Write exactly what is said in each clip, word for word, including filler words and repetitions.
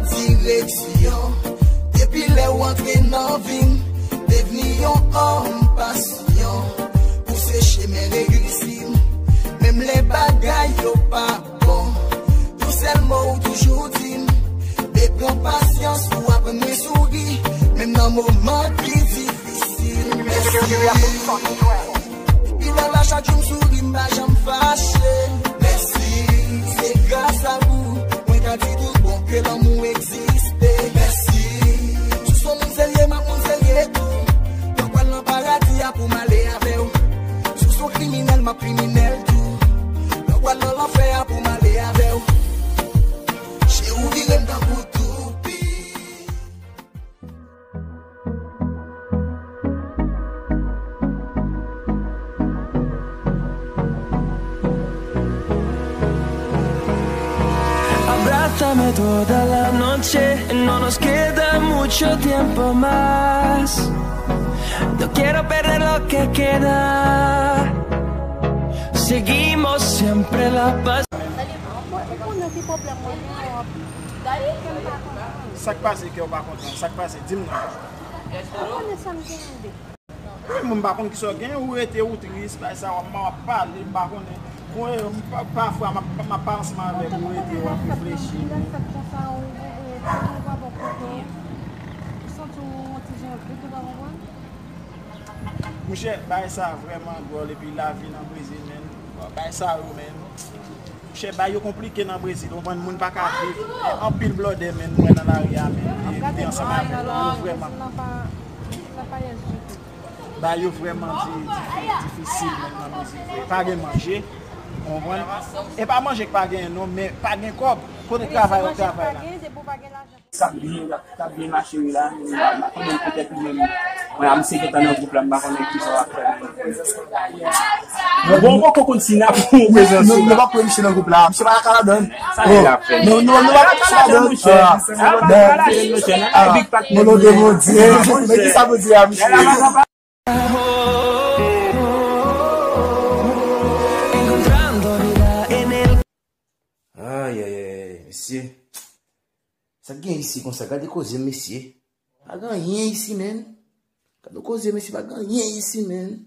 Direksyon. Depi lè w antre nan vi m, devni yon òm pasyon. Pouse chemen reyisi m. Menm lè bagay yo pa bon, yon sèl mo ou toujou di m. Bebe, pran pasyans ou aprann mwen souri, menm nan moman ki difisil. Mèsi. Depi lè la chak jou m souri, m pa janm fache. Mèsi, se gras a ou mwen ka di tout bon ke lanmou egziste. Mèsi. Si w se yon moun serye, m ap moun serye tou. Lè w pral nan paradi a pou m ale avè w. Si w se yon kriminèl, m ap kriminèl tou. Lè w pral nan lanfè a pou m ale avè w. Je ou vire m tankou toupi. Abrázame toda la noche, no nos queda mucho tiempo más. No quiero perder lo que queda. Seguimos siempre la paz. Ou konnen ki pwoblèm mwen genyen an. Dayè kè m pa kontan. Sa k pase kè w pa kontan? Sa k pase? Di m non. Ou konnen sa m genyen de. Wi, mwen m pa konn kisa w genyen, ou rete ou tris, bagay sa w ap, w ap pale, m pa konnen. Bon, e, m pa, pafwa, m ap, m ap pale ansanm avè w, ou rete, w ap reflechi. Lè fèt konsa, ou, ou, ou, ou pa bon kote w. Ou santi w yon ti jan vit, ou pa konprann? Monchè, bagay sa vrèman dwòl, epi lavi nan Brezil, menn. Bagay sa yo, menn. Monchè, bagay yo konplike nan Brezil, ou konprann, moun pa ka viv. Anpil blòdè, menn, m wè nan lari a, menn, ki te ansanm avè m, yo vrèman. Bagay yo vrèman di, di, difisil, menn, nan Brezil, vre. Pa gen manje, ou konprann. E pa manje k pa genyen, non, men pa gen kòb. Kote travay, w ap travay la. Se pou pa gen lajan. Sa ap byen, sa ap byen mache wi la, m pa konnen petèt ou menm. Mwen a misye gentan nan gwoup la, m pa konnen kisa w ap fè menm. Bon, bon, poko konn si n ap yon prezans. Nou pa pran misye nan gwoup la, misye pa ka ladan. Sa l ap fè? Non, non, nou pa pran misye ladan. Molo de Bondye. Men kisa pou di a misye? Ay, ay, ay, mesye. Sa k gen isi konsa? Gade koze, mesye. Pa gen anyen isi, menn. Gade koze, mesye, pa gen anyen isi, menn.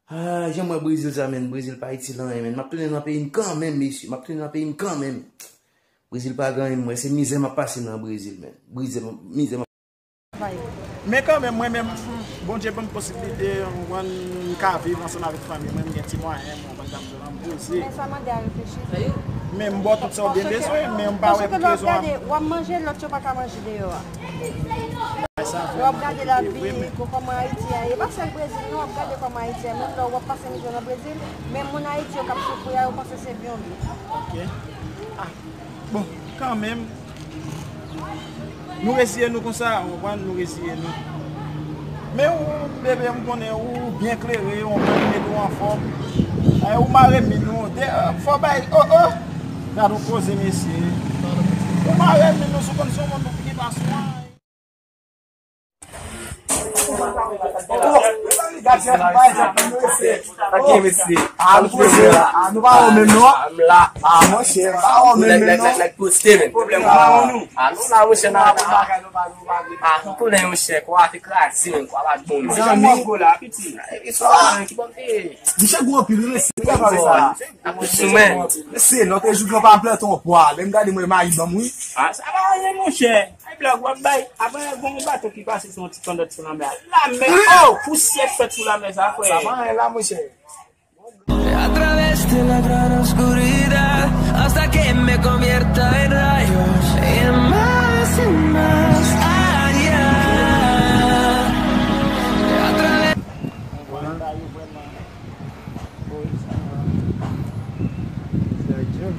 Ah, jan m wè Brezil sa, menn. Brezil pa itil anyen, menn. M ap tounen nan peyi m kanmenm, mesye. M ap tounen nan peyi m kanmenm. Brezil pa gen anyen, m wè se mizè m ap pase nan Brezil, menn. Mizè, mizè m ap Men kanmenm, mwen menm, Bondye ban m posiblite, ou konprann, m ka viv ansanm avèk fanmi mwen, m gen ti mwayen, ou konprann, m poze. Men sa mande a reflechi. Men m ba w tout sa w gen bezwen, men m pa wè pou ki rezon. Paske lè w ap gade, w ap manje, lòt yo pa ka manje deyò a. Lè w ap gade lavi, kòman Ayiti a ye, e pa sèl Brezil non, w ap gade kòman Ayiti a ye, menm lè w ap pase mizè nan Brezil, menm moun Ayiti yo k ap soufri a, yo panse se byen yo ye. Ok. Ah, bon, kanmenm, Nou reziye nou konsa, ou konprann, nou reziye nou. Men ou, bebe, m konnen ou byen klere, ou konprann, mete w anfòm. Ay, ou mare min ou, de, fò bay, oh, oh! Gad yon koze, mesye. Ou mare min ou, si w konn se yon moun ki gen pasyon an. Ok, mesye. Ah, nou koze la. Ah, nou pa wè menm non. Ah, monchè, pa wè menm non. Nèg poste, men. Pwoblèm pa wè nou. Ah, nou la, monchè, nan. Ah, nou konnen, monchè, kwa te kraze, men, kwa pa bon. Zanmi. Ki bon te. Misye gwo anpil, wi, mesye. Ap sou mwen. Mesye, lòt jou, yo pa plante yon pwa. Lè m gade mwen, mayi ban m, wi. Ah, sa pa anyen, monchè. Ay, blòk, w ap bay. Apre, gon bato ki pase sou yon ti kandòt sou lanmè a. Lanmè, oh, pousyè k fèt sou lanmè sa, frè. Sa pa anyen la, monchè. A través de la gran oscuridad, hasta que me convierta en rayos, y más y más allá. A través Yo sou Ayisyen.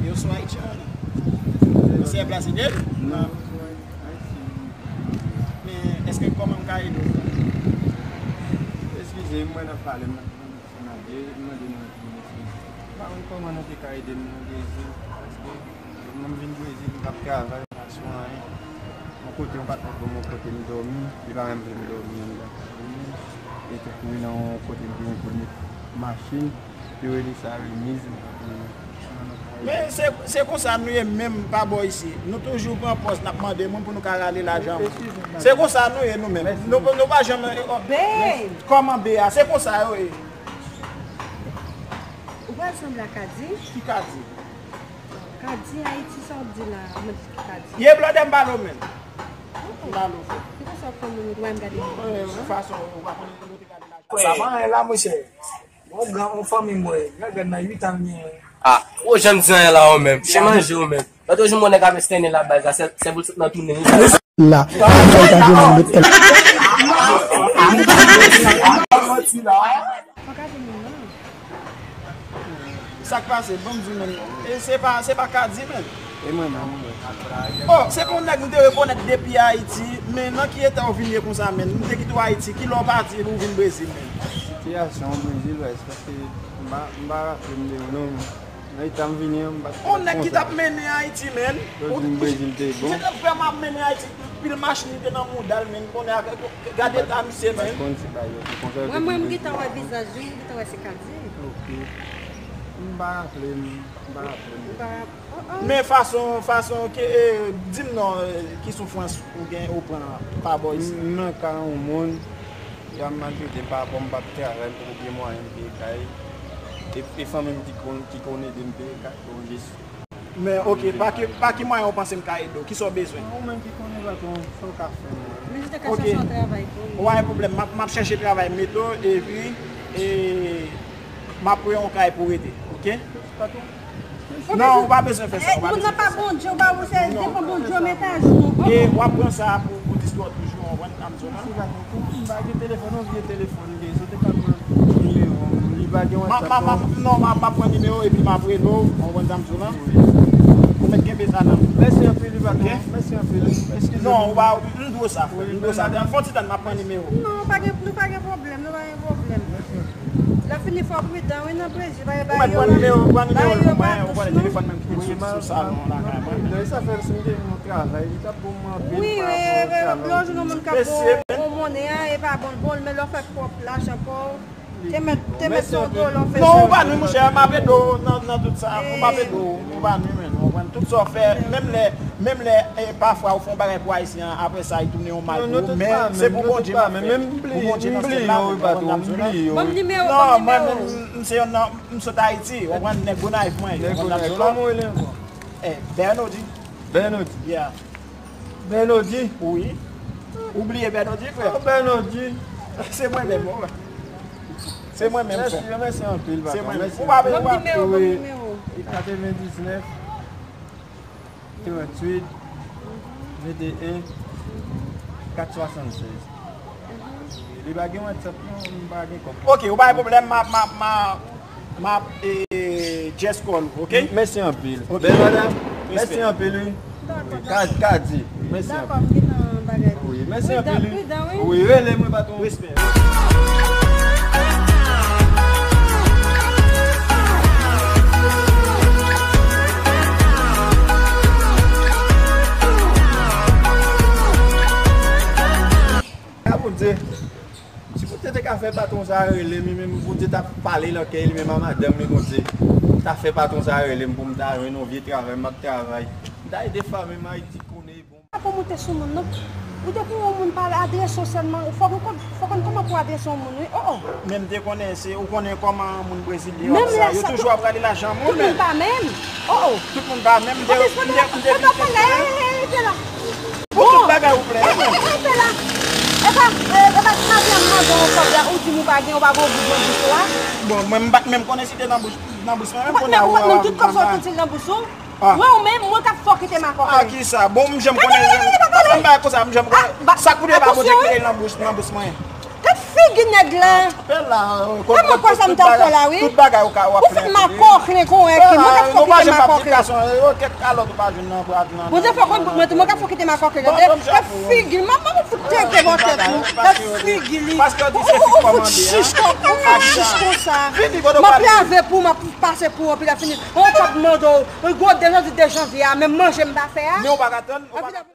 Yo sou Ayisyen. Yo se Brazilyè? Non. Men, èske kòman m ka ede w? Eskize m, mwen ap pale, m ap mande, m mande nou yon ti minit. M pa konn kòman nou te ka ede m nan Brezil, paske mwen m vin Brezil, m p ap travay, m pa sou anyen. Yon kote, yon patnè ban m yon kote m dòmi, li pa menm vle m dòmi anndan. Li te kouri nan yon kote m te gen pou l met machin, yo rele sa remiz, m pa konnen. Men se, se konsa nou ye menm pa bò isi. Nou toujou pran pòz n ap mande moun pou nou ka rale lajan moun. Se konsa nou ye nou menm. Nou, nou pa janm. Kòman be a? Se konsa yo ye. Ou pral sanble a Kadi? Ki Kadi? Kadi Ayiti, sa w ap di la? Mwen di ki Kadi? Ye blòdè m pale w menm. M pale w frè. Ki konsa w ap fè moun ou wè m gade moun? Fason ou pa konnen kote gade lajan. Sa pa anyen la, monchè. Yon gran, yon fanmi mwen, gran gran nan uit an l gen. Ah, ou janm di anyen la ou menm. Se manje ou menm. Lòt jou mwen nèg ap estène la baz la, se, se pou l sot nan tounen. La, sa l ta gen nan lòt èl. Sa k pase? Ban m di menm. E se pa, se pa Kadi menm. E mwen menm. Oh, se pa yon nèg m te rekonèt depi Ayiti, men nan ki eta w vin ye konsa menm? M te kite w Ayiti, kilè w pati epi w vin Brezil menm? Sitiyasyon Brezil, wè, se paske m pa, m pa raple m de yo non. Nan eta m vini an, m pa t konn. On nèg ki t ap mennen Ayiti, menn. Lòt jou Brezil te bon. Jan frè m ap mennen Ayiti, pil machin te nan mouda l, menn. Konnen ak, gade eta misye, menn. Mwen, mwen, m gentan wè vizaj li, m gentan wè se Kadi. Ok. M pa raple m, m pa raple m. Ou pa rap-, oh, oh. Men fason, fason ke, eh, di m non, eh, ki soufrans ou gen, ou pran pa bò isi? M nan ka yon moun, y ap maltrete m pa rapò m p ap travay, m poko gen mwayen m peye kay. E, e fanmi m ki konn, ki konn ede m peye kay, yo jis. Men, ok, pa ki, pa ki mwayen ou panse m ka ede w? Kisa w bezwen? Ou menm ki konnen, patwon, sa w ka fè, men. Men se te ka chèche yon travay pou ou. Ou pa gen pwoblèm, m ap, m ap chèche travay, m mete w, epi, e, m ap peye yon kay pou w rete, ok? Patwon. Non, ou pa bezwen fè sa, ou pa bezwen fè sa. Moun nan pa Bondye, ou pa wè se devan Bondye w met ajou. E w ap pran sa pou, pou distwè w toujou, w konprann sa m di w la? M pa gen telefòn, yon vye telefòn m gen, si w te ka pran nimewo m, li pa gen WhatsApp non. Non, m ap, m ap pran nimewo epi m ap rele w, w konprann sa m di w la? Wi. Ou mèt kenbe sa nan men w. Mèsi anpil, wi, patwon. Ok? Mèsi anpil. Eskize m. Non, ou pa, m dwe w sa, frè. M dwe w sa. Fè yon ti tann, m ap pran nimewo w. Non, pa gen, nou pa gen pwoblèm, nou pa gen pwoblèm. Lè fini fò w pridan, wi, nan Brezil, pa gen bagay yo. Ou mèt pran nimewo, pran nimewo l pou mwen, ou konnen telefòn mwen ki te sou, sou salon an lakay mwen. Sa fè m si m te vin yon travay, li t ap bon mwen anpil. Wi, wi, wi, yon jou nan moun k ap bon, bon monnen an, e pa bon, bon, men lè w fè pwòp lajan pa w, te mèt, te mèt se yon dola w fè. Non, ou pa nwi, monchè, m ap ede w nan, nan tout sa, m ap ede w, ou pa nwi, men, ou konprann, tout sa w fè, menm lè, menm lè, e, pafwa ou fè yon bagay pou Ayisyen an, apre sa, li tounen yon mal pou ou, men se pou Bondye m ap fè. Pou Bondye nan syèl la, ou konprann sa m di w la? Ban m nimewo, ban m nimewo. Non, mwen menm, m se yon nan, m sot Ayiti, ou konprann, nèg Gonayiv mwen ye, ou konprann sa m di w la? Kòman w rele ankò? Eh, Bernody. Bernody? Yeah. Bernody? Wi. Ou bliye Bernody, frè? Oh, Bernody. Se mwen menm, wi. Se mwen menm, frè. Mèsi, mèsi anpil, patwon. Se mwen menm. Ou pa, ou pa. Ban m nimewo, ban m nimewo. Katrevendiznèf, tranntuit, venteyen, kat swasannsèz. Li pa gen WhatsApp non, m pa gen kòb. Ok, ou pa gen pwoblèm, m ap, m ap, m ap, m ap, eh, just call ou, ok? Mèsi anpil. Ok. Bèl madanm, mèsi anpil, wi. Dakò, dakò. Ka, ka di, mèsi anpil. Dakò, m gentan bagay. Wi, mèsi anpil, wi. Pridan, pridan, wi. Wi, rele mwen, patwon. Respè. A Bondye. Si Bondye te ka fè patwon sa a rele m, li menm Bondye t ap pale nan kè li menm a madanm li, Bondye ta fè patwon sa a rele m pou m ta jwenn yon vye travay, m ap travay. M ta ede fanmi m, Ayiti konnen e bon. Pa pou moute sou moun, non. Ou depi yon moun pale, adrese w sèlman, ou fò konn, fò konn kòman pou adrese yon moun, wi. Oh, oh. Men m te konnen se, ou konnen kòman moun Brezil ye, yo toujou ap rale lajan moun, men. Tout moun pa menm. Oh, oh. Tout moun pa menm, m te, m te, m te vin teste. Pou tout bagay ou plè. E, e, e, e, e la. E pa, e, e pa ti madanm mande w kòb la, ou di m ou pa gen, ou pa gen yon goud nan bous ou a. Bon, mwen, m pa t menm konnen si te nan bous, nan bous mwen, menm kounye a ou wè w ap vin konsa. Tout kòb sa w soti nan bous ou. Ah. Mwen ou menm, mwen k ap fè w kite makòk la. Ah, kisa? Bon, m janm konnen, m pa konn, m pa konn sa, m janm konnen. Sa k pou te pa Bondye ki te nan bous, nan bous mwen. Gad figi nèg la. Kòman kwè sa m t ap fè la, wi? Tout bagay ou ka, w ap fè makòk, nen kon wè ki mwen k ap fè w kite makòk la. Kèk kalòt ou pa jwenn nan bras nan. Bondye fè konn mwen tou, mwen k ap fè w kite makòk la. Gad figi l, mwen, mwen fout tete bò tèt ou. Gad figi li. Ou, ou, ou fout chich konsa. M ap lave pou w, m ap pase pou w, epi lè fini, on kòb mande w, gwo de janvye, de janvye a, menm manje m pa fè a. Men ou pa ka tann, ou pa ka